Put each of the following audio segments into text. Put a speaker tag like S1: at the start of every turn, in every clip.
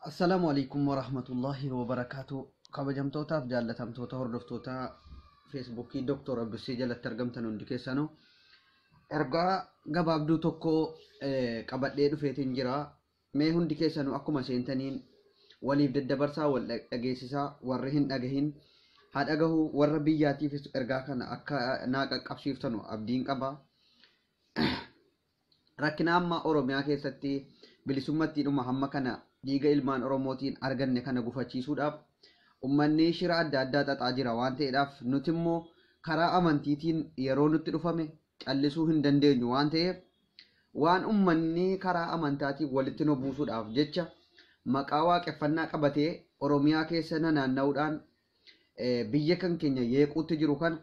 S1: Assalaamu alaikum warahmatullahi wabarakaatu. Kabajamtootaaf jaallatamtoota hordoftoota Feesbuukii Dr. Abbisee jalatti argamtan hundi keessanuu ergaa gabaabduu tokko qabadhee dhufeetiin jira. Mee hundi keessanuu akkuma seentaniin waliif daddabarsaa, wal dhageessisaa, warri hin dhagahin haa dhagahu, warra biyyaatiifis ergaa kana akka naa qaqqabsiiftanu abdiin qaba. Rakkina amma Oromiyaa keessatti bilisummattiidhuma hamma kana dhiiga ilmaan Oromootiin arganne kana gufachiisuudhaaf ummanni shira adda addaa xaxaa jira waan ta'eedhaaf, nuti immoo karaa amantiitiin yeroo nutti dhufame callisuu hin dandeenyu waan ta'eef, waan ummanni karaa amantaatiin walitti nu buusuudhaaf jecha maqaa waaqeffannaa qabatee Oromiyaa keessa nanaanna'uudhaan biyya kan keenya yeequutti jiru kana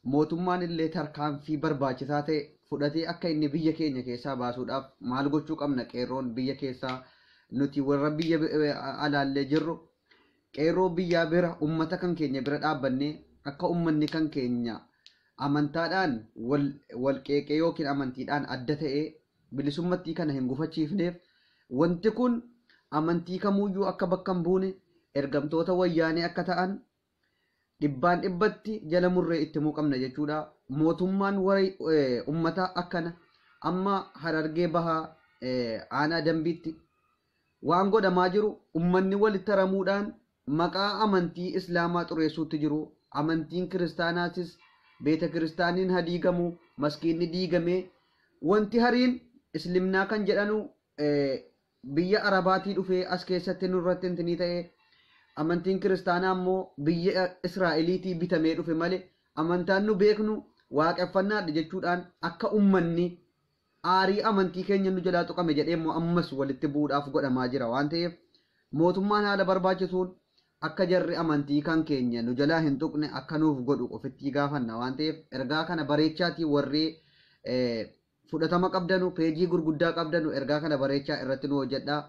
S1: mootummaan illee tarkaanfii barbaachisaa ta'e fudhatee akka inni biyya keenya keessaa baasuudhaaf maal gochuu qabna? Qeerroon biyya keessaa, nuti warra biyya alaallee jirru, qeerroo biyyaa bira, ummata kan keenya bira dhaabbannee akka ummanni kan keenya amantaadhaan wal qeeqee yookiin amantiidhaan adda ta'ee bilisummattii kana hin gufachiifneef, wanti kun amantii kamuyyuu akka bakka hin buune, ergamtoota wayyaanee akka ta'an dhibbaan dhibbatti jala murree itti himuu qabna jechuudha. Mootummaan warra ummata akkana amma Harargee Bahaa aanaa Dambiitti waan godhamaa jiru, ummanni walitti haramuudhaan maqaa amantii Islaamaa xureessuutti jiru. Amantiin kiristaanaatis beeta kiristaaniin haa diigamu, maskiinni diigamee, wanti hariin islimnaa kan jedhanu biyya Arabaatii dhufee as keessatti nurratti intinii ta'e, amantiin kiristaanaa immoo biyya Israa'eliitii bitamee dhufe malee amantaan nu beeknu waaqeffannaadha jechuudhaan, akka ummanni aarii amantii keenya nu jalaa tuqame jedhee immoo ammas walitti bu'uudhaaf godhamaa jira waan ta'eef, mootummaan haala barbaachisuun akka jarri amantii kan keenya nu jalaa hin tuqne akka nuuf godhu ofitti gaafanna waan ta'eef, ergaa kana bareechaatii warri fudhatama qabdanu, peejii gurguddaa qabdanu, ergaa kana bareechaa irratti nu hojjedhaa.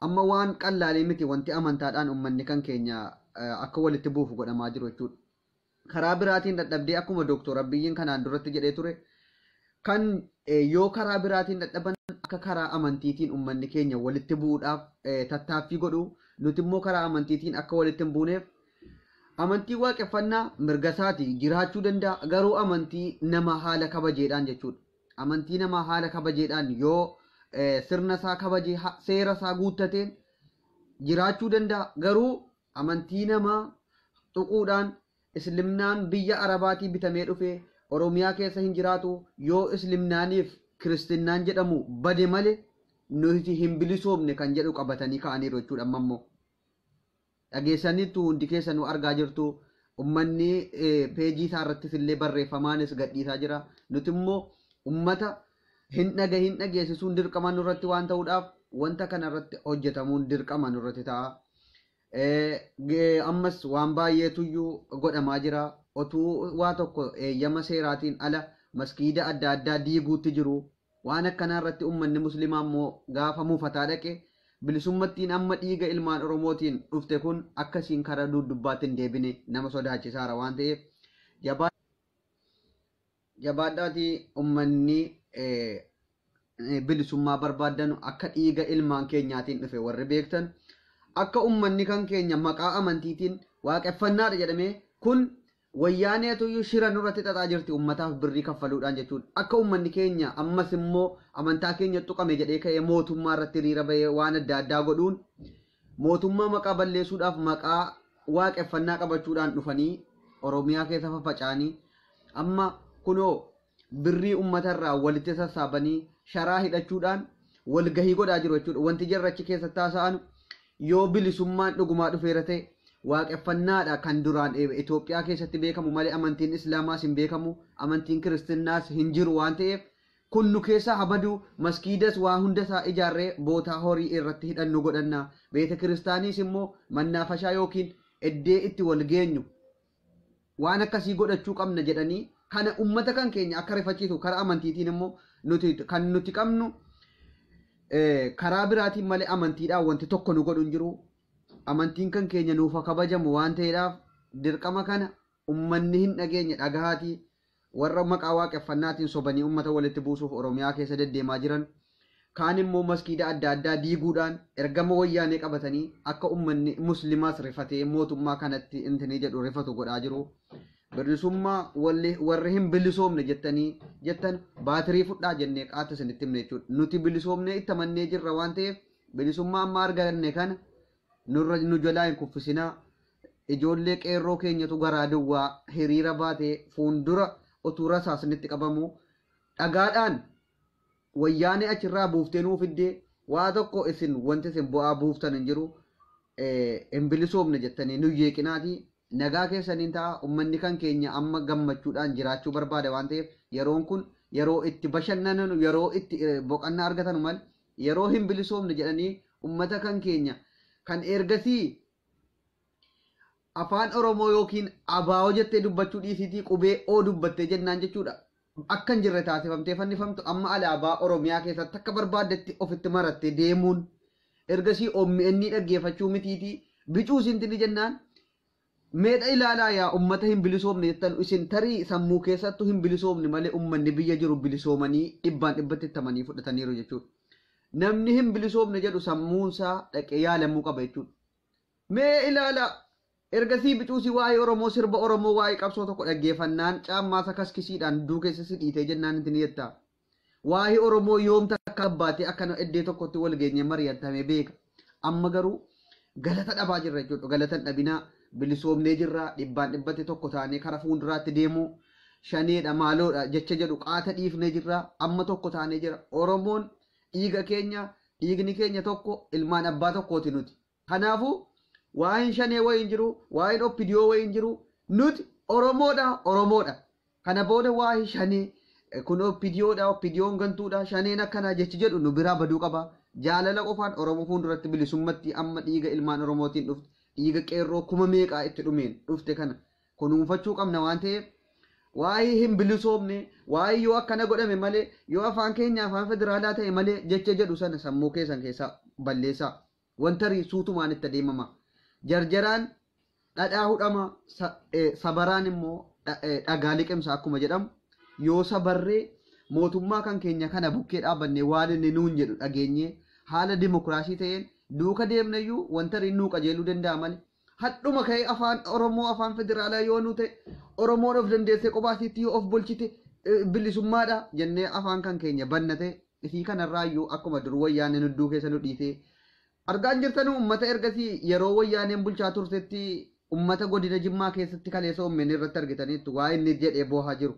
S1: Amma waan qallaalee miti wanti amantaadhaan ummanni kan keenya akka walitti buufu godhamaa jiru jechuudha. Karaa biraatiin dadhabdee, akkuma Dooktor Abiyyiin kanaan duratti jedhee ture, kan yoo karaa biraatiin dadhaban akka karaa amantiitiin ummanni keenya walitti bu'uudhaaf tattaaffii godhu, nuti immoo karaa amantiitiin akka walitti hin buuneef, amantii waaqeffannaa mirga isaati jiraachuu danda'a, garuu amantii nama haala kabajeedhaan jechuudha. Amantii namaa haala kabajeedhaan yoo sirna isaa kabajee seera isaa guuttateen jiraachuu danda'a, garuu amantii namaa tuquudhaan islimnaan biyya Arabaatii bitamee dhufe Oromiyaa keessa hin jiraatu, yoo islimnaaniif kiristinnaan jedhamu bade malee nuti hin bilisoomne kan jedhu qabatanii ka'aniiru jechuudha. Amma immoo dhageessaniittu, hundi keessanuu argaa jirtu, ummanni peejii isaa irrattis illee barreeffamaanis gadhiisaa jira. Nuti immoo ummata hin dhagahin dhageessisuun dirqama nurratti waan ta'uudhaaf, wanta kana irratti hojjetamuun dirqama nurratti ta'a. Ammas waan baay'eetuyyuu godhamaa jira. Otuu waa tokko eeyyama seeraatiin ala maskiida adda addaa diiguutti jiru. Waan akkanaa irratti ummanni muslimaa immoo gaafa mufataa dhaqe, bilisummattiin amma dhiiga ilmaan Oromootiin dhufte kun akkasiin karaa dudubbaatti hin deebine nama sodaachisaara waan ta'eef, jabaadhaatii ummanni bilisummaa barbaaddanu, akka dhiiga ilmaan keenyaatiin dhufe warri beektan, akka ummanni kan keenya maqaa amantiitiin waaqeffannaadha jedhamee kun wayyaaneetuyyuu shira nurratti xaxaa jirti ummataaf birrii kaffaluudhaan jechuudha. Akka ummanni keenya ammas immoo amantaa keenya tuqame jedhee ka'ee mootummaa irratti hiriira bahee waan adda addaa godhuun mootummaa maqaa balleessuudhaaf maqaa waaqeffannaa qabachuudhaan dhufanii Oromiyaa keessa faffaca'anii, amma kunoo birrii uummatarraa walitti sassaabanii sharaa hidhachuudhaan walgahii godhaa jiru jechuudha. Wanti jarri achi keessatti haasa'an, yoo bilisummaan dhugumaa dhufeera ta'e, waaqeffannaadha kan duraan Itoophiyaa keessatti beekamu malee amantiin Islaamaas hin beekamu, amantiin Kiristinaas hin jiru waan ta'eef, kun nu keessaa habaduu, maskiidas waa hunda isaa ijaarree bootaa horii irratti hidhannu godhanna, beeta kiristaaniis immoo mannaafashaa yookiin iddee itti wal geenyu waan akkasii godhachuu qabna jedhanii, kana ummata kan keenya akka rifachiisu karaa amantiitiin immoo nuti kan nuti qabnu karaa biraatiin malee amantiidhaan wanti tokko nu godhu hin jiru. Amantiin kan keenya nuuf kabajamu waan ta'eedhaaf, dirqama kana ummanni hin dhageenye dhagahaatii, warra maqaa waaqeffannaatiin sobanii ummata walitti buusuuf Oromiyaa keessa deddeemaa jiran Kaan immoo maskiida adda addaa diiguudhaan ergama Wayyaanee qabatanii akka uummanni musliimaas rifatee mootummaa kanatti intinii jedhu rifatu godhaa jiru. Bilisummaa warri hin bilisoomne jettanii jettan baatirii fudhaa jennee qaata isinitti himne jechuudha. Nuti bilisoomnee itti amannee jirra waan ta'eef bilisummaa amma arganne kana nurra nu jalaa hin kuffisinaa. Ijoollee qeerroo keenyatu garaa duwwaa hiriira baatee fuuldura utuu rasaasnitti qabamu dhagaadhaan Wayyaanee achirraa buuftee nuu fiddee, waa tokko isin wanti isin bu'aa buuftan hin jiru. Hin bilisoomne jettanii nu jeeqinaati. Nagaa keessaniin ta'a. Uummanni kan keenya amma gammachuudhaan jiraachuu barbaada waan ta'eef, yeroon kun yeroo itti bashannanan, yeroo itti boqonnaa argatan malee, yeroo hin bilisoomne jedhanii uummata kan keenya kan ergasii afaan Oromoo yookiin abaa'oo jettee dubbachuu dhiisiitii qubee oo dubbattee jennaan jechuudha. Akka hin jirre taasifamtee fannifamtu, amma alaabaa Oromiyaa keessatti akka barbaaddetti ofitti marattee deemuun, ergasii OMN dhaggeeffachuu mitiitii bicuu isintini jennaan meedha ilaalaa. Yaa ummata hin bilisoomne jettan, isin tarii sammuu keessattuu hin bilisoomne malee ummanni biyya jiru bilisoomanii dhibbaan dhibbatti ittamanii fudhataniiru jechuudha. Namni hin bilisoomne jedhu sammuunsaa dhaqee yaalamuu qaba jechuudha. Mee ilaalaa, ergasii bicuusii waa'ee Oromoo, sirba Oromoo, waa'ee qabsoo tokko dhaggeeffannaan caammaa kaskisiidhaan dudduu keessa si dhiitee jennaan itti ni jetta. Waa'ee Oromoo yoom takka abbaatee akkana iddoo tokkotti wal geenye mari'atamee beeka? Amma garuu galata dhabaa jirra jechuudha. Galata hin dhabinaa, bilisoomnee jirra, dhibbaan dhibbatti tokko taanee kara fuulduraatti deemuu, shaneedha maaloodha jecha jedhu qaata dhiifnee jirra, amma tokko taanee jira. Oromoon dhiiga keenya, dhiigni keenya tokko, ilmaan abbaa tokkooti nuti. Kanaafuu waa'een shanee wayii hin jiru, waa'een OPDO wayii hin jiru, nuti Oromoodha, Oromoodha. Kana booda waa'ee shanee kun OPDOdha, OPDOn gantuudha, shaneen akkanaa jechi jedhu nu biraa baduu qaba. Jaalala qofaan Oromoo fuulduratti bilisummatti amma dhiiga ilmaan Oromootiin dhufte, dhiiga qeerroo kuma meeqaa itti dhumeen dhufte kana kunuunfachuu qabna waan ta'eef, waa'ee hin bilisoomne, waa'ee yoo akkana godhame malee, yoo afaan keenya afaan federaalaa ta'e malee jecha jedhu sana sammuu keessan keessaa balleessaa. Wanta suutumaan itti adeemama. Jarjaraan dhadhaa hudhama, sabaraan immoo dhagaa liqimsa akkuma jedhamu, yoo sabarree mootummaa kan keenya kana bukkee dhaabbannee waan inni nuun jedhu dhageenyee haala dimokiraasii ta'een duuka deemnayyuu wanta nuu qajeeluu danda'a malee, hadhuma ka'ee afaan Oromoo afaan federaalaa yoo nu ta'e, Oromoon of dandeessee qobaasiitti yoo of bulchite bilisummaadha jennee afaan kan keenya bannate isii kanarraayyuu akkuma dur Wayyaaneen hudduu keessa nu dhiisee argaan jirtanu. Ummata ergasii yeroo Wayyaaneen bulchaa turtetti ummata godina Jimmaa keessatti kaleessa OMN irratti argitaniittu waa inni jedhee boohaa jiru.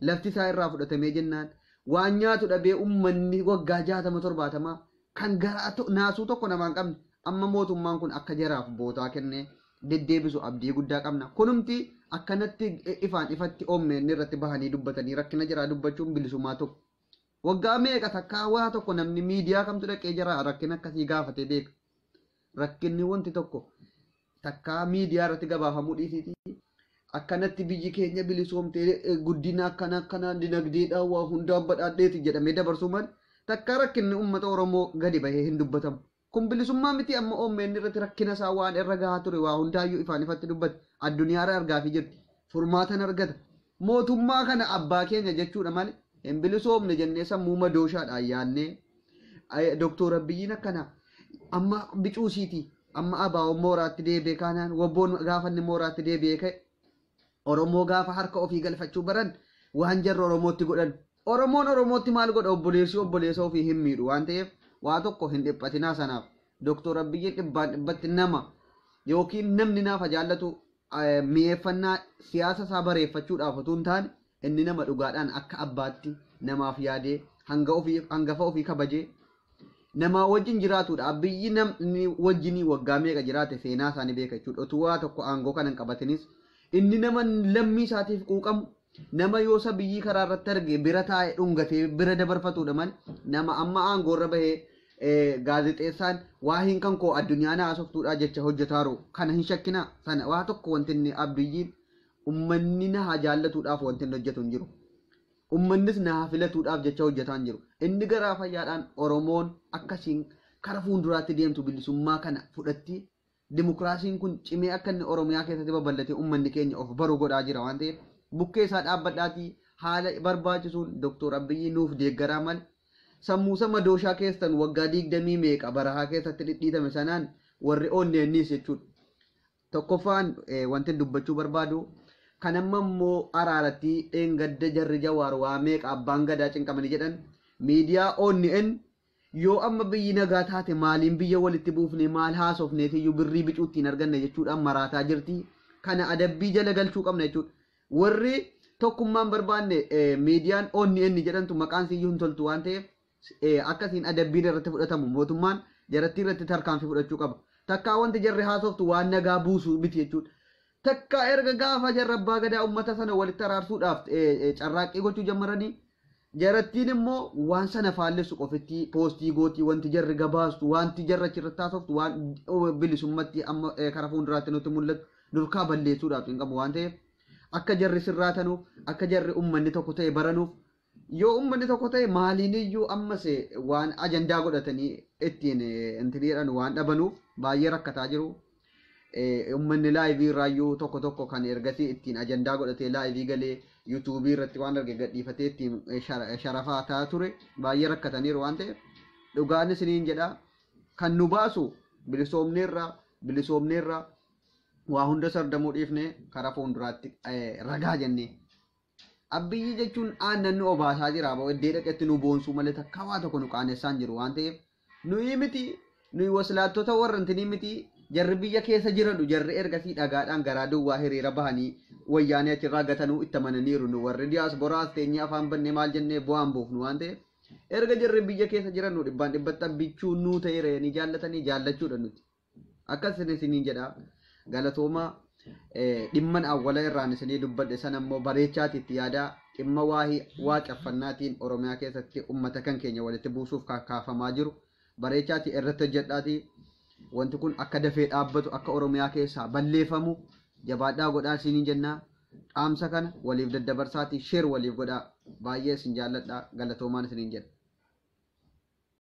S1: Lafti isaa irraa fudhatamee jennaan waan nyaatu dhabee ummanni waggaa 60 70 kan garaa naasuu tokko namaa hin qabne, amma mootummaan kun akka jaraaf bootaa kennee deddeebisu abdii guddaa qabna. Kunumti akkanatti ifaan ifatti OMN irratti bahanii dubbatanii rakkina jiraa dubbachuun bilisummaa tokko. Waggaa meeqa takkaa waa tokko namni miidiyaa kamtu dhaqee jara rakkina akkasii gaafatee beeka? Rakkinni wanti tokko takkaa miidiyaa irratti gabaafamuu dhiisiiti. Akkanatti biyyi keenya bilisoomtee guddina akkana akkana dinagdeedhaan waa hundaan badhaadheeti jedhamee dabarsuu malee takkaa rakkinni uummata Oromoo gadi bahee hin dubbatamu. Kun bilisummaa miti. Amma OMN irratti rakkina isaa waan irra gahaa ture waa hundaayyuu ifaan ifatti dubbate, addunyaarra argaafii jirti. Furmaatan argata. Mootummaa kana abbaa keenya jechuudha malee hin bilisoomne jennee sammuu madooshaadhaan yaannee Doktor Abiyyiin akkana amma bicuusiiti, amma abaa'oon mooraatti deebi'ee kaanaan, wabboon gaafa inni mooraatti deebi'ee ka'e, Oromoo gaafa harka ofii galfachuu baran waan jarri Oromootti godhan. Oromoon Oromootti maal godha? Obboleessi obboleessa ofii hin miidhu waan ta'eef waa tokko hin dhiphatinaa sanaaf. Doktor Abiyyiin dhibbaan dhibbatti nama yookiin namni naafa jaallatu mi'eeffannaa siyaasa isaa bareeffachuudhaaf otoo hin taane, inni nama dhugaadhaan akka abbaatti namaaf yaadee hanga ofii hangafa ofii kabajee namaa wajjin jiraatudha. Biyyi namni wajjinii waggaa meeqa jiraate seenaa isaanii beeka jechuudha. Otuu waa tokko aangoo kana hin qabatinis inni nama lammii isaatiif quuqamu, nama yoo isa biyyii karaa irratti arge bira taa'ee dhungatee bira dabarfatudha malee, nama amma aangoo irra bahee gaazexeessaan waa hin kan koo addunyaa na haasoftuudha jecha hojjetaaru kana hin shakkinaa. Sana waa tokko wanti inni Abiyyiin ummanni na haa jaallatuudhaaf wanti inni hojjetu hin jiru. Ummannis na haa filatuudhaaf jecha hojjetaa hin jiru. Inni garaa fayyaadhaan Oromoon akkasiin kara fuulduraatti deemtu, bilisummaa kana fudhatti, dimokiraasiin kun cimee akka inni Oromiyaa keessatti babal'atee ummanni keenya of baru godhaa jira waan ta'eef, bukkee isaa dhaabbadhaatii haala barbaachisuun Doktor Abiyyi nuuf deeggaraa malee Sammuusa madooshaa keessan waggaa 20 meeqa barahaa keessatti dhidhiitame sanaan warri onneennis jechuudha. Tokkoffaan wanti dubbachuu barbaadu kan amma immoo araaratti dheengadda jarri Jawaar waa meeqa abbaan gadaa cinqamanii jedhan miidiyaa ONN yoo amma biyyi nagaa taate maaliin biyya walitti buufne maal haasofneetiyyuu birrii bicuu ittiin arganne jechuudhaan maraataa jirti. Kana adabbii jala galchuu qabna jechuudha. Warri tokkummaan barbaanne miidiyaan ONN jedhamtu maqaan siyyuu hin toltu waan ta'eef akkasiin adabbiin irratti fudhatamu mootummaan jarattii irratti tarkaanfii fudhachuu qaba. Takkaa wanti jarri haasoftu waan nagaa buusu miti jechuudha. Takkaa erga gaafa jarra abbaa gadaa uummata sana walitti araarsuudhaaf carraaqqii gochuu jammaranii jarattiin immoo waan sana faallessu qofitti poostii gootii wanti jarri gabaastu wanti jarra achirratti haasoftu waan bilisummatti amma karaa fuulduraatti nutti mul'atu durkaa balleessuudhaaf hin qabu waan ta'eef akka jarri sirraatanuuf akka jarri uummanni tokko ta'e baranuuf yoo uummanni tokko ta'e maaliin iyyuu ammas waan ajandaa godhatanii ittiin intiniidhaan waan dhabanuuf baay'ee rakkataa jiru. Uummanni laayivii irraayyuu tokko tokko kan ergasii ittiin ajandaa godhatee laayivii galee yuutuubii irratti waan arge gadhiifatee ittiin sharafaa ta'aa ture baay'ee rakkataniiru waan ta'eef dhugaan isiniin jedha kan nu baasu bilisoomneerra bilisoomneerra waa hunda sardamuu dhiifne karaa fuulduraatti ragaa jennee. Abbiyyi jechuun aannan nu obaasaa jira iddee dhaqetti nu boonsuu malee takka waa tokko nu qaanessaa hin jiru waan ta'eef nuyi miti nuyi waslaattota warra intinii miti jarri biyya keessa jiranu jarri ergasii dhagaadhaan garaa duwwaa hiriira bahanii wayyaanee achirraa gatanuu itti amananiiru nu warri diyaasboraas teenyee afaan bannee maal jennee bu'aan buufnu waan ta'eef erga jarri biyya keessa jiran nu dhibbaan dhibbatti abbichuu nuu ta'eera ni jaallatanii jaallachuudha nuti akkas isiniin jedha galatoomaa dhimman awwala irraan isinii dubbadhe sana immoo bareechaati itti yaadaa dhimma waahii waaqeffannaatiin Oromiyaa keessatti uummata kan keenya walitti buusuuf kaafamaa jiru bareechaati irratti hojjedhaati. Wanti kun akka dafee dhaabbatu akka Oromiyaa keessaa balleeffamu jabaadhaa godhaa isiniin jennaa dhaamsa kana waliif daddabarsaatii sheer waliif godhaa baay'ee isin jaalladhaa galatoomaan isiniin jedha.